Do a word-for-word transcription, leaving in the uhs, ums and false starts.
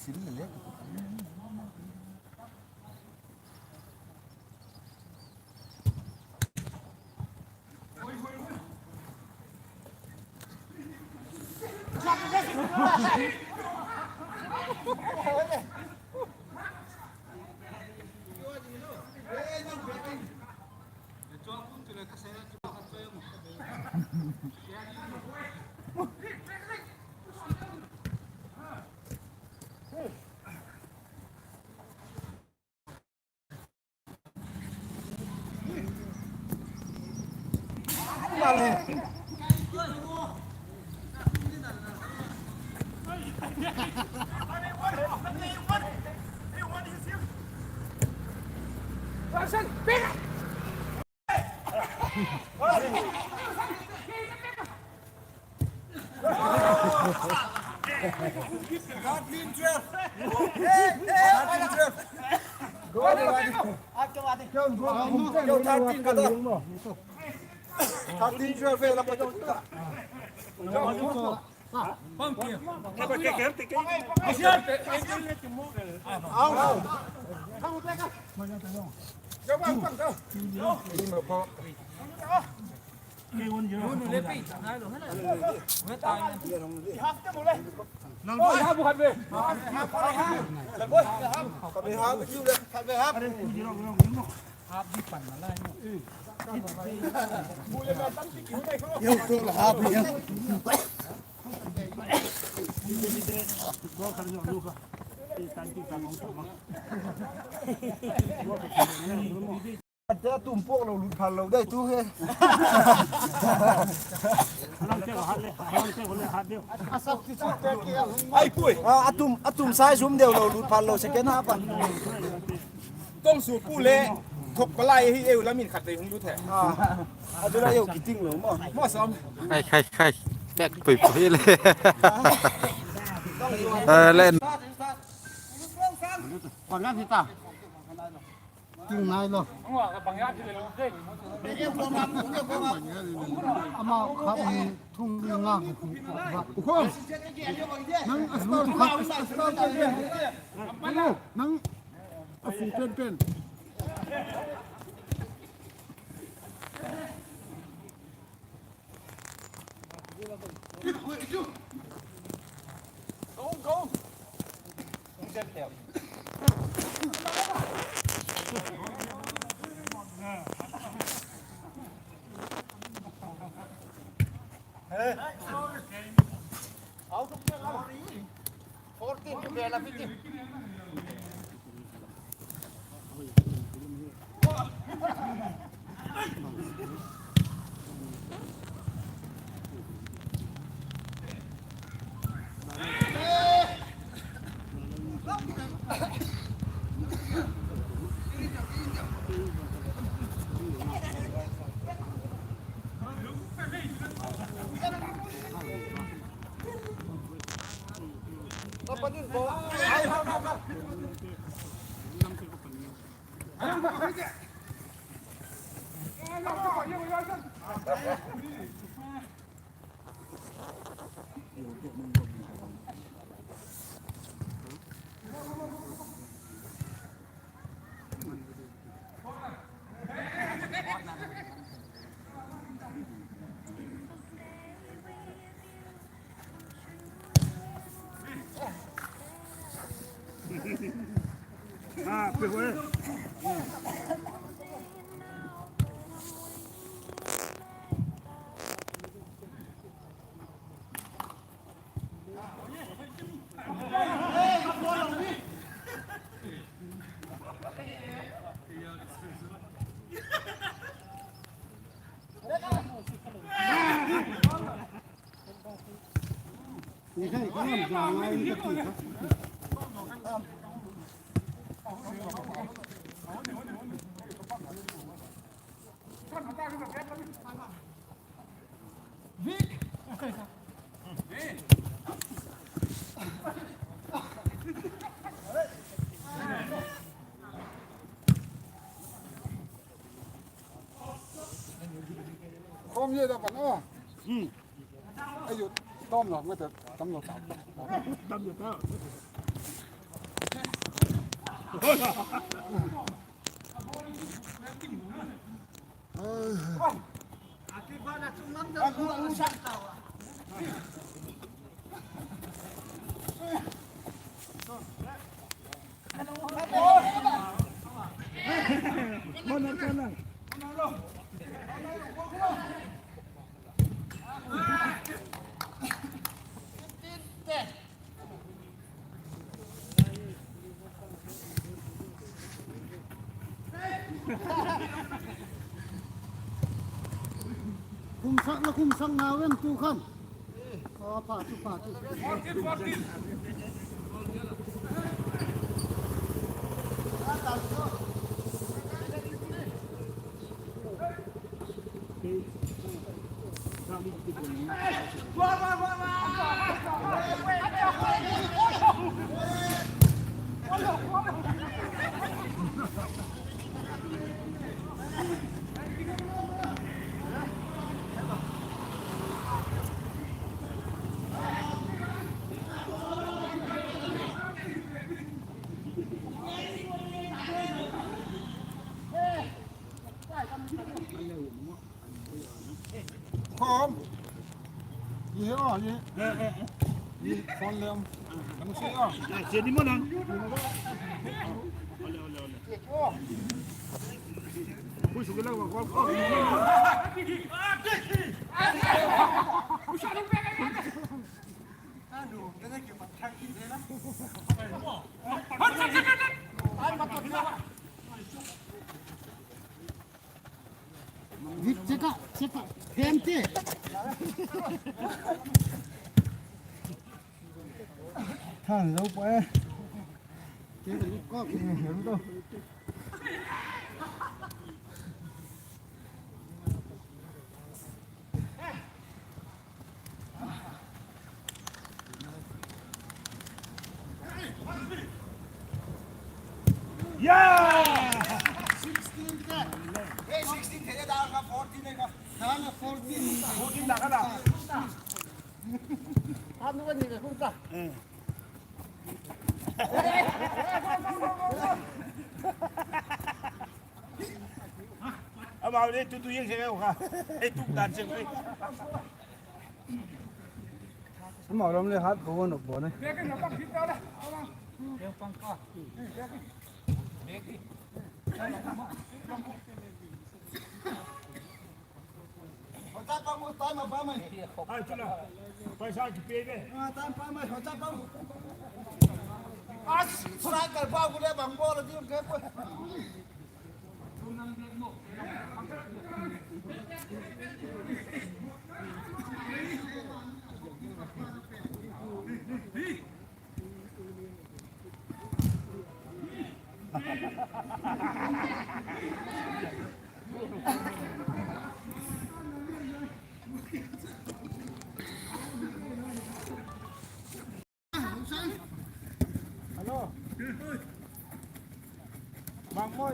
Sil le le. Thirteen twelve. Thirteen twelve la pa tu ta. Au, au. Ate a tum puak lo lut phal lo dai tu he. Ai pui. A, a tum, a tum sai zum deu lo lut phal lo second half a. Tong su pu le thok palai hi eu lam in khat vei hung lut he. A, a chu la eu kiting lo maw. Maw sam. Khai, khai, khai. Tek pui pui le. Eh, len. Kon lam hi ta. Ting nai lo. Ama khat ni thum ni nga. U khom. Nang a star khat, a star pen pen. Nang a fu pen pen. Khom ye da pan o. Ayu, tom lo, ngai ta, tam lo ta. Tam lo ta. Khumsak la khumsak nau em tu khan. Pha chu, pha chu. Khom. Ye a, ye. Ye phone lem. Kan se a. Ye ni mo nan. Ole, ole, ole. Hui su ke la wa ko. Vip cheka, cheka. Pente. Than lo pa e. Ke ka lut kawk. Hem to. Yeah! Sixteen te. Hey, sixteen te, da ka fourteen ka. Da ka fourteen. Fourteen da ka da. Anu ni ka kun ta. Eh. Amau le tu tu yeng se ka. Ei tu dan se ka. Amau lam le hat bo nop bo ne. Ai, tu la. Paisa kipia de. As, sa kal ba ku le bang bol a di ke ko. Hello. Bang mo ye